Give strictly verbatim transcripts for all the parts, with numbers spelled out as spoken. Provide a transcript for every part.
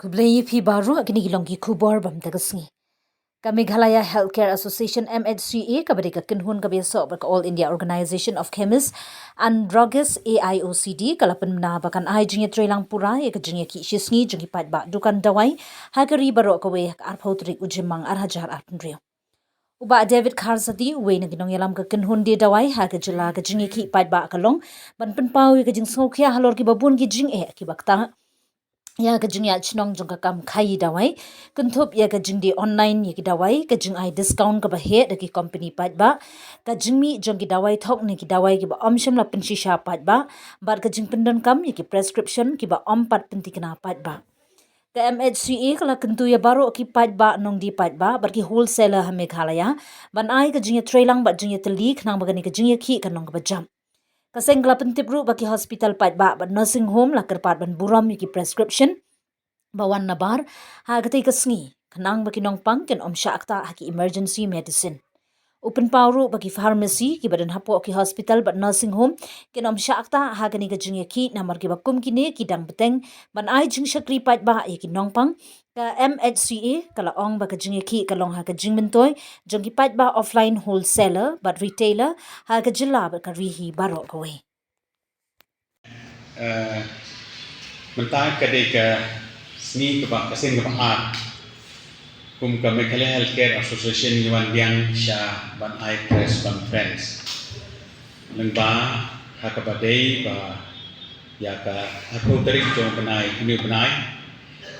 Khublei ïa phi baroh, kine ki long ki khubor ba mynta ka sngi. Ka Meghalaya Healthcare Association, M H C A, kaba dei ka kynhun kaba ïasoh bad ka All India Organisation of Chemists and Druggists, A I O C D, ka la pynbna ba kan ai jingïatreilang pura ïa ka jingïakhih shisngi jong ki paidbah dukan dawai ha ka ri baroh kawei ha ka arphew tarik u Jymmang ar hajar arphew hynriew. U Bah David Kharsati, uwei na ki nongïalam ka kynhun die dawai ha ka jylla, ka jingïakhih paidbah ka long ban pynpaw ïa ka jingsngewkhia halor kiba bun ki jingeh kiba ktah ïa ka jingïaid shnong jong ka kam khaïi dawai, kynthup ïa ka jingdie online ïa ki dawai, ka jingai discount kaba heh da ki kompani paidbah, ka jingmih jong ki dawai thok ne ki dawai kiba ym shym la pynshisha paidbah, bad ka jingpyndonkam ïa ki prescription kiba ym pat pynthikna paidbah. Ka M H C A ka la kyntu ïa baroh ki paidbah, nongdie paidbah bad ki wholesaler ha Meghalaya ban ai ka jingïatreilang bad jingïatylli khnang ba kane ka jingïakhih kan long kaba jam. Ka seng ka la pyntip ruh ba ki hospital paidbah bad nursing home la kyrpad ban burom ïa ki prescription ba wan nabar ha katei ka sngi, khnang ba ki nongpang kin ym shah ktah ha ki emergency medicine. U pynpaw ruh ba ki pharmacy kiba don hapoh ki hospital bad nursing home kin ym shah ktah ha kane ka jingïakhih, namar kiba kum kine ki dang bteng ban ai jingshakri paidbah ïa ki nongpang. Ka M H C A ka la ong ba ka jingïakhih ka long ha ka jingmyntoi jong ki paidbah offline wholesaler bad retailer ha ka jylla bad ka ri hi baroh kawei. Eh, mynta ka dei ka sngi kaba, ka sien kaba ar kum ka Meghalaya Healthcare Association ngi wan biang sha ban ai press conference lyngba ha kaba dei ba ïa ka arphew tarik jong u bnai, une u bnai,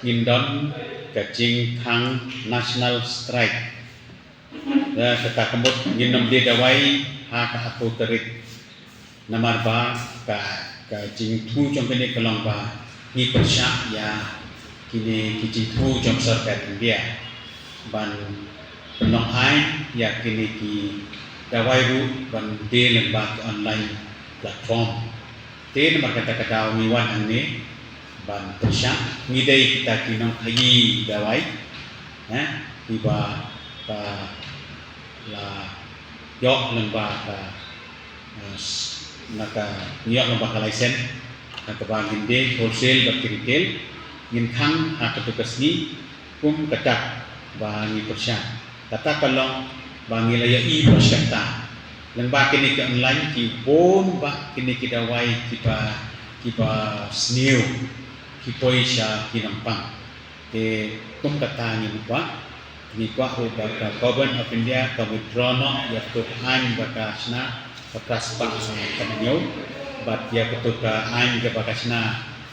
ngin don ka jingkhang national strike. Ïa kata ka mut ngin ym die dawai ha ka arphew tarik. Namar ba ka, ka jingthmu jong kane ka long ba ngi pyrshah ïa kine ki jingthmu jong sorkar India ban pynlong aiñ ïa kine ki dawai ruh ban die lyngba ki online platform. Te namar kata ka daw ngi wan hangne ban pyrshah, ngi dei kita ki nongkhaïi dawai, eh, kiba ka la ïoh lyngba ka, eh, s-, na ka, ïoh lyngba ka license, ha kaba ngin die wholesale bad ki retail, ngin khang ha kato ka sngi, kum kata ba ngi pyrshah. Kata ka long ba ngi la ïohi ba shata lyngba kine ki online ki bun ba kine ki dawai kiba, kiba sniew ki poi sha ki nongpang. Te kum kata ngi kwah, ngi kwah ruh ba ka Government of India ka withdraw noh ïa kato ka aiñ ba ka shna, ka phra spah ka hynñiew, bad ïa kato ka aiñ kaba ka shna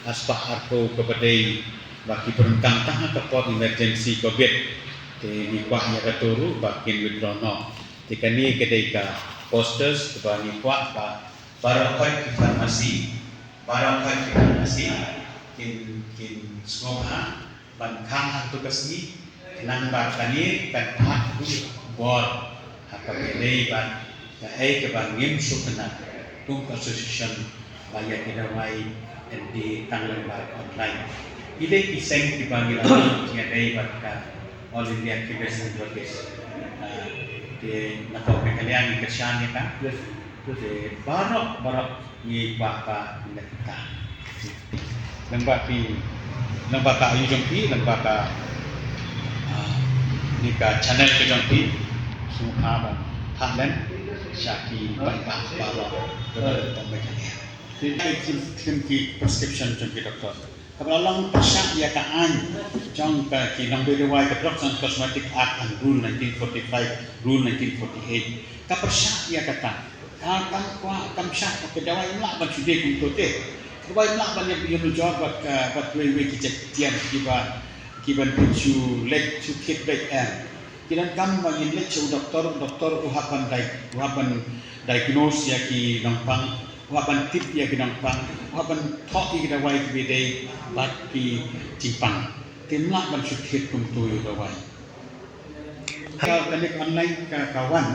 ar spah arphew kaba dei ba ki pyndonkam tang ha ka por emergency covid. Te ngi kwah ïa kato ruh ba kin withdraw noh. Te kane ka dei ka posters kaba ngi kwah ba baroh khoit ki pharmacy, baroh khoit ki pharmacy kin, kin sngewbha ban khang ha kato ka sngi, khnang ba kane kan phah ïa ka bor ha kaba ïadei bad kaei kaba ngim sngewtynnat kum ka association ba ïa ki dawai yn die tang lyngba online. Ki dei ki seng kiba ngi la ïadei bad ka All India Chemist and Druggist. Ah, te na pdeng ka liang ngi kyrshan ïa ka. Te baroh, baroh ngi kwah ba ngi la kita. Lyngba phi, lyngba ka ayu jong phi, lyngba ka, ah, kane ka channel ka jong phi, sngewbha ban phah lem sha ki paidbah baroh kaba don ha Meghalaya. Ki, ki, ki prescription jong ki doktor. Kaba la long pyrshah ïa ka aiñ jong ka ki nongdie dawai, ka Drugs and Cosmetic Act and Rule nineteen forty-five, Rule nineteen forty-eight. Ka pyrshah ïa kata. Ka, kam kwah, kam shah ka dawai ym lah ban shu die kumto te. Ka dawai ym lah ban ïa, ïa mujor bad ka, bad wei wei ki jait tiar kiba, kiban pyn shu leit shu thied beit em. Ki donkam ba ngin leit sha u doktor, u doktor u hap ban diag-, u hap ban diagnose ïa ki nongpang, u hap ban tip ïa ki nongpang, u hap ban thoh ïa ki dawai kiba dei bad ki jingpang. Te ym lah ban shu thied kumto ïa u dawai. Ka, kane ka online ka, ka wan.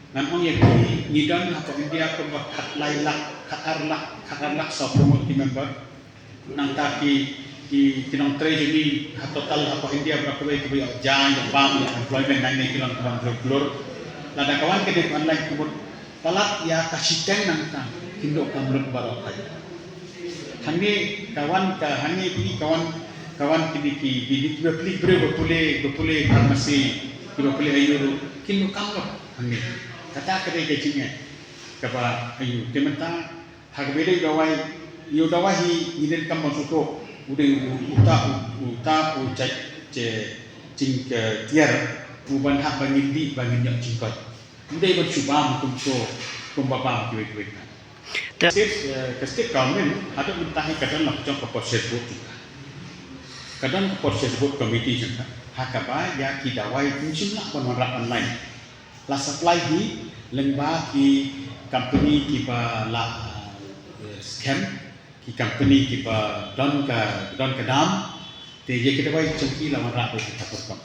Ngan ong ïa phi, ngi don hapoh India kumba khatlai lak, khatar lak, khatar lak sawphew ngut ki member. Nangta ki, ki, ki nongtrei jong ngi ha total hapoh India baroh kawei kiba ïoh jaiñ, ïoh bam, ïoh employment nangne ki long kiban jur jur. Lada ka wan kane ka online ka mut palat ïa ka shiteng nangta kin duh kam lut baroh kai. Hangne ka wan ka, hangne phi ka wan Ka wan kine ki, ki, ki ba pule, briew ba pule, ba pule pharmacy, ki ba pule aiu ruh, kin ym kam noh hangne. Kata ka dei ka jingeh kaba aiu. Te mynta ha kaba ïadei u dawai, ïa u dawai hi ngi donkam ban sngewthuh, u dei u, uta u, uta u jait, jait jingtiar u ban hap ba ngin dih, ba ngin ïoh jingkoit. Ym dei ban shu bam kumto, kumba bam kiwei kiwei pat. Te- State, eh, ka state government haduh mynta hi ka don la ka jong ka Porsche Board jong ka. Ka don ka Porsche Board committee jong ka, ha kaba ïa ki dawai kim shym lah ban wanrah online. La supply hi lyngba ki company kiba la, eh, scam, ki company kiba don ka, don ka dam. Te ïa ki dawai jong ki la wanrah beit ha ka pyrkhat.